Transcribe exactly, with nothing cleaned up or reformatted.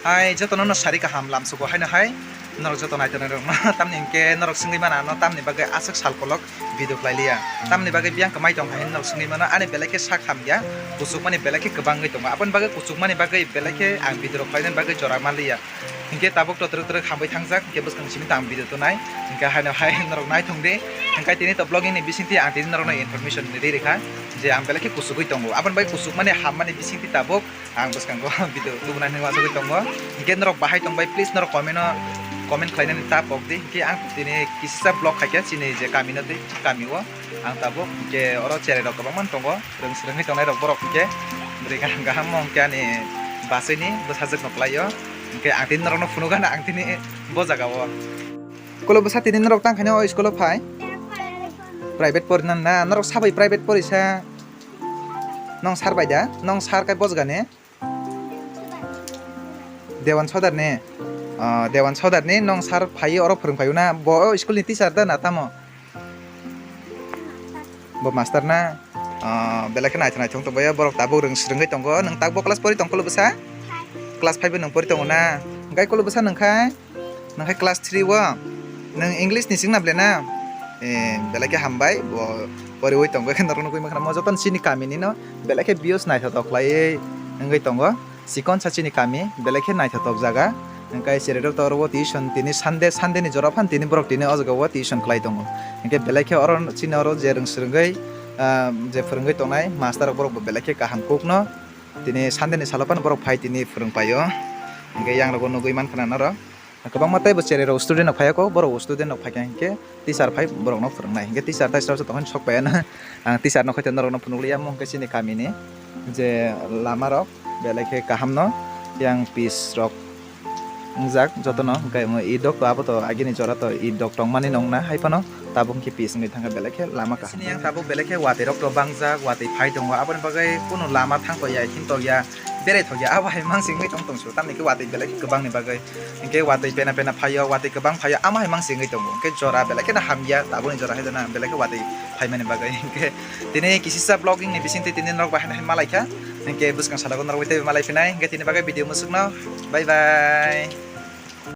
Hai jotono no sari kaham lamsugo haino hai norok joto naitonai rokno tamni hinkhe norok swngwi mano ano tamni bagwi aswk sal kolok video khlai liya, tamni bagwi biyang kwmai tong hai norok swngwi mano ani belai khe sak hamya, kuchukmani belai khe kwbangwi tongo, aboni bagwi kuchukmani bagwi belai khe ang video rok khlainani bagwi jora manliya. Hinkhe tabuk to twrwk twrwk hambai thangjak, hinkhe bwskang simi tang video tonai, hinkhe haino hai norok naithong di, hinkhe tini to vlogging ni bisingtwi ang tini norokno information ri rikha je ang belai khe kuchugwi tongo, aboni bagwi kuchukmani hammani bisingtwi tabuk ang bwskango video tubunani uansugwi tongo. Hinkhe norok bahai tongbai, please norok comment o, comment khlainani ta pok di. Hinkhe ang tini kisisa vlog khaikha chini je kami no tei kami o ang tabuk hinkhe oro cherai rok kwbangma tongo, rwng swrwngwi tongnai rok borok hinkhe bwrwi kaham kaham mo hinkhe ani bachwi ni bwsajwk no kwlai o. Hinkhe ang tini norok no phunukgana ang tini bo jaga o. Kolo bwsa tini norok tang khaino o school o phai? Private pori na na? Norok sabai private pori sa? Nong sar bai da? Nong sar kai bojga ne? Dewan Sodar ne? Ah, Dewan Sodar ni nong sar phai oro phwrwng phai na? Bo o school ni teacher da na tamo? Bo master na? Ah, belai khe naithok naithok tongbaio, borok tabuk rwng swrwngwi tongo. Nwng tabuk class pori tong kolo bwsa? Class five o nwng pori tongo na? Hwnkhe kolo bwsa nwng khai? Nwng khai class three o? Nwng English ni singna ble na? Eh, belai khe hambai, bo poriwi tongo khe norok nugwi mankha mo jotono chini kami ni no belai khe views naithotok khlaiwi wngwi tongo. Chikonsa chini kami belai khe naithotok jaga. Hwnkhe cherai rok to oro o tuition tini Sunday, Sunday ni jora phan tini borok tini o jaga o tuition khlai tongo. Hwnkhe belai khe oro chini oro je rwng swrwngwi, ah, je phwrwngwi tongnai master rok borok bo belai khe kaham kuk no. Tini Sunday ni salo phano borok phai tini phwrwng paio. Hwnkhe yang rogo nugwi mankha na norok. Kwbangma teibo cherai rok student rok phai kho, borok student rok phai kha hinkhe teacher phai borok no phwrwng nai. Hinkhe teacher tai srasra tongmani sok paiya na. Ang teacher no khaito norok no phunuk liya, omo hinkhe chini kami ni je lama rok belai khe kaham no yang pitch rok wngjak jotono, hwnkhe omo idok to abo to agini jora to idok tongmani nong na hai phano tabuk hinkhe pitch wngwi thangkha belai khe lama kaham. Sini yang tabuk belai khe watwi rok to bangjak, watwi phai tongo, aboni bagwi kunu lama thang to ya, him to ya, berai thok ya, abo hai mang singwi tong tong su, tamni khe watwi belai khe kwbang ni bagwi, hinkhe watwi pena pena phaio, watwi kwbang phaio, amo hai mang singwi tongo, hinkhe jora belai kheno hamya, tabukni jora hai jana belai khe watwi phaimani bagwi, hinkhe tini kisisa vlogging ni bisingtwi tini norok bai hai malaikha, hinkhe bwskang salo norok bai teibo malai phinai, hinkhe tini bagwi video mwswkno, bye bye.